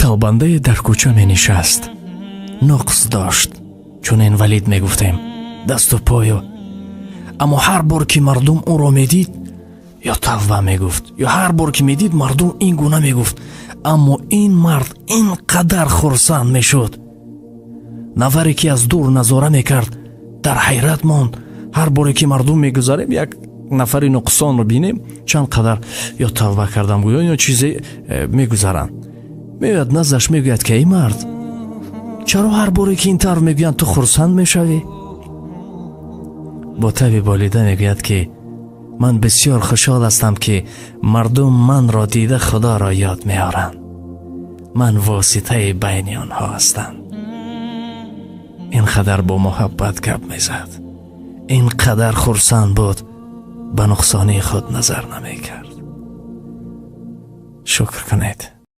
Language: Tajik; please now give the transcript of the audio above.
Талбандае дар кӯча менишаст. Нуқс дошт, чун инвалид мегуфтем, дасту пою. Аммо ҳар бор ки мардум ӯро медид, ё тавба мегуфт, ё ҳар бор ки медид, мардум ин гуна мегуфт. Аммо ин мард ин қадар хурсанд мешуд. Нафаре ки аз дур назора мекард, дар ҳайрат монд. Ҳар боре ки мардум мегузарем, як нафари нуқсонро бинем, чанд қадар ё тавба кардам гӯё, ё чизе мегузаранд. Меояд наздаш, мегӯяд ки: «Эй мард, чаро ҳар боре ки ин тавр мегӯянд, ту хурсанд мешавӣ?» Бо таби болида мегӯяд ки: «Ман бисёр хушҳол ҳастам, ки мардум манро дида Худоро ёд меоранд. Ман воситаи байни онҳо ҳастам». Ин қадар бо муҳаббат гап мезад, ин қадар хурсанд буд, ба нуқсонии худ назар намекард. Шукр кунед.